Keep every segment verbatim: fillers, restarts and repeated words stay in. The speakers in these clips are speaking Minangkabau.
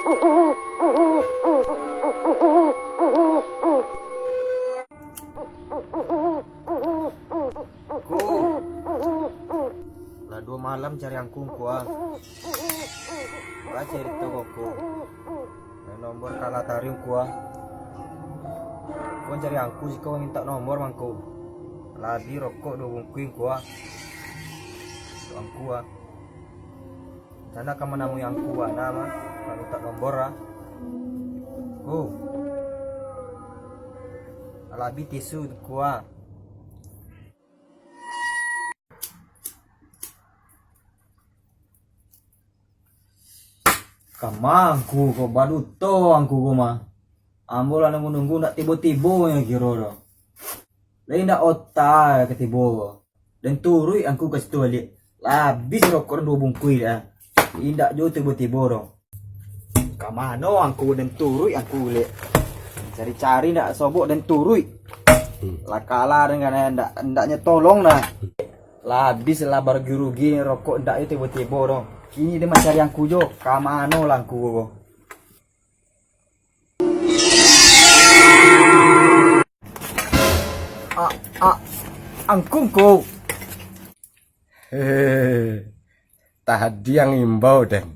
Ko. Lah duo malam cari angku ko ah. Ba carito ko ko. Main nomor kalah tari ko ah. Ko cari angku siko minta nomor mangko. Labi rokok duo bungkuih ko ah. Angku ah. Sana ka manamui angku bana mah, nak mintak nombor ah. Ku. Alabi tisu ku ah. Kama angku ko, baduto angku ko mah. Ambo lah nunggu-nunggu ndak tibo-tibo nyo kiro doh. Lai ndak ota ka tibo. Den turuik angku ka situ baliak. Lah abih rokok den duo bungkuih dah. Indak juo tibo-tibo doh. Ka mano angku den turuik angku liak. Cari-cari ndak sobok den turuik. Lah kalah den kan ndak, ndak nyo tolong dah. Lah abih lah barugi-rugi rokok ndak juo tibo-tibo doh. Kini den mancari angku juo. Ka mano lah angku ko. A, a, angku ko. Hehe. Tadi ang imbau den.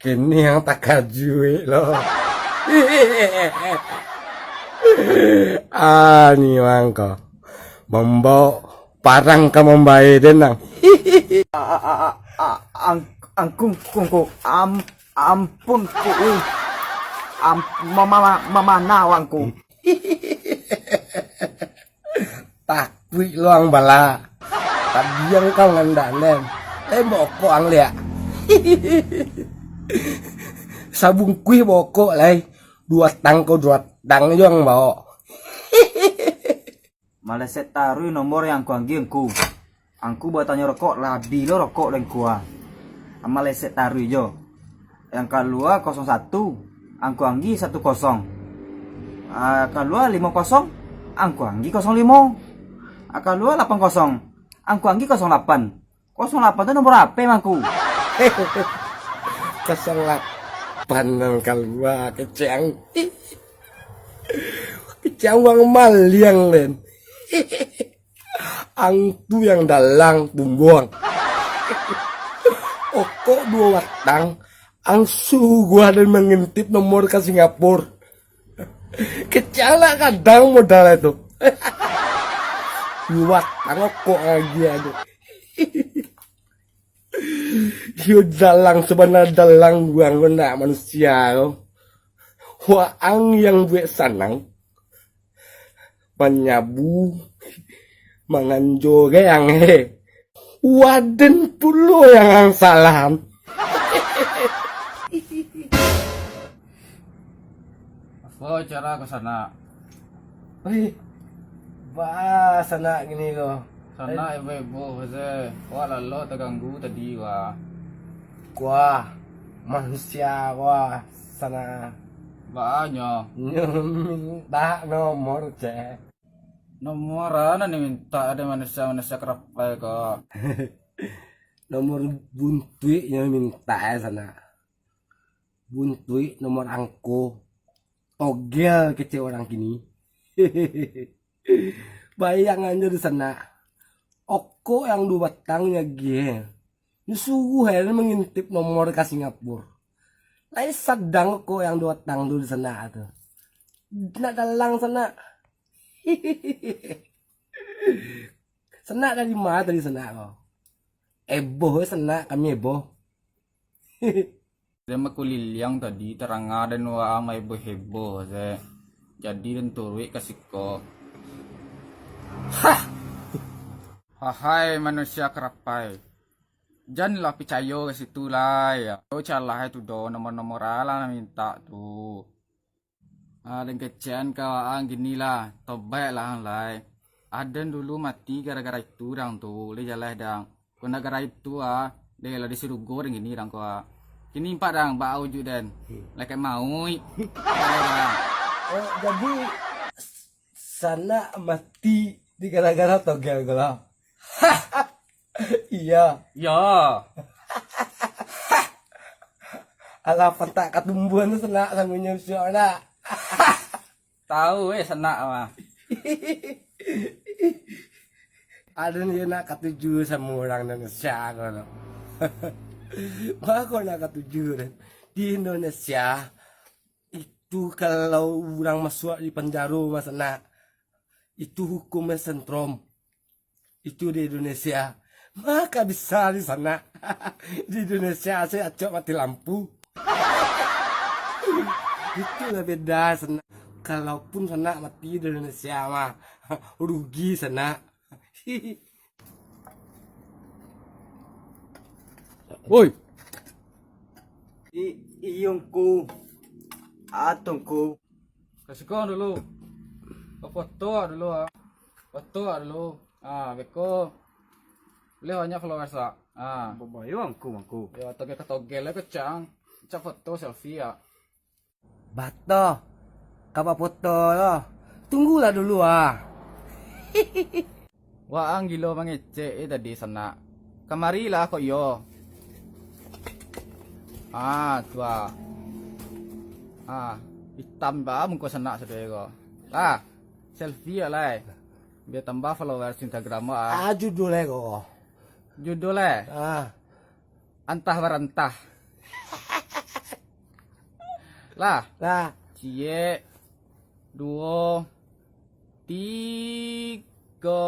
Kini ang takajuik lo. Ah, ni mangko. Mambaok parang ka mambae den ang. A, a, a, a, a, ang-, angku, angku, angku. Am-, ampun, ku, uh. Am-, ma-, ma-, ma-, mamana wangku. Takuik lo ang bala. Tadi ang kau ngandak den. Lai bokok ang liak. Sabungkuih bokok lai. Duo tang ko duo tang jo ang baok. Maleset taruih nomor yang angku anggi angku. Angku batanyo rokok, labi lo rokok den kua. Maleset taruih jo. Yang kalua kosong satu, angku anggi satu kosong. Ah, kalua limo kosong, angku anggi kosong limo. Ah, kalua lapan kosong, angku anggi kosong lapan. Kosong lapan tu nomor apo, mangku? Kosong lapan nan kalua, kecek ang. Kecek ang maliang, den. Ang tu yang dalang tumbuang. Okok duo batang, ang suruah den mangintip nomor ka Singapura. Kecek ang lah gadang modal tu. Duo batang okok lagi ado. Iyo dalang sabana dalang urang ko nak manusia ko. Waang yang buek sanang, manyabu, manganjo gayang he. Waden pulo yang ang salahan. Apo cara ka sanak? Wih, baa sanak kini ko? Sanak heboh-heboh se. Wak lalok taganggu tadi, wak. Kuah, manusia kuah sanak. Baa nyo? Nyo mintak nomor, cek. Nomor a nan dimintak dek manusia-manusia karapai ko? Nomor buntuik nyo mintak e sanak. Buntuik nomor angko. Togel kecek urang kini. Bayangannyo di sanak. Okok yang duo batang nyo agiah. Nyo suruah e mangintip nomor ka Singapura. Lai sadang okok yang duo batang tu di sanak tu. Nak dalang sanak. Sanak dari ma tadi sanak ko? Heboh sanak, kami heboh. Den bakuliliang tadi, taranga den waang baheboh-heboh se. Jadi den turuik ka siko. Hah! Hahai manusia karapai, janlah picayo ka situ lai. Yo calah itu do, nomor-nomor a lah mintak tu. Ah, den kecekan ka waang kini lah, tobaiklah ang lai. Aden dulu mati gara-gara itu dang tu, lai jaleh dang. Kok ndak gara itu ah, deh lah di surugo den kini dang ko ah. Kini impak dang, baa ujuik den. Lai ka mauik. Jaleh dang. Oh, jadi s-, sanak mati di gara-gara togel ko lah. Iya. Iya. Alah, pantak katumbuhan tu sanak samunyo siok nak. Tahu eh sanak mah. Ado ni nak katuju samo urang Indonesia ko tu. Mako nak katuju tu. Di Indonesia itu kalau urang masuak di panjaro mah sanak, itu hukumnyo sentrum. Itu di Indonesia. Mako bisa di sanak. Di Indonesia se acok mati lampu. Itulah beda sanak. Kalaupun sanak mati di Indonesia mah, rugi sanak. Woi. I-, iyo, Ngku. Ato, Ngku. Ka siko dulu. Ka foto dulu, ah. Foto dulu. Ah, beko. Buliah banyak followers, ah. Ah. Babayo, Ngku, Ngku. Yo, togel-togel lah kecang. Cak foto selfie, ah. Bato, ka bafoto lo. Tunggulah dulu, ah. Waang gilo mangecek eh tadi sanak. Kamarilah kok iyo. Ah, tu ah. Ah, itam ba muko sanak sadonyo ko. Lah, selfie lah, eh. Bia tambah followers Instagram ah. Ah, judul eh ko. Judul eh? Ah. Antah barantah. Lah. Lah. Ciek. Duo. Tigo.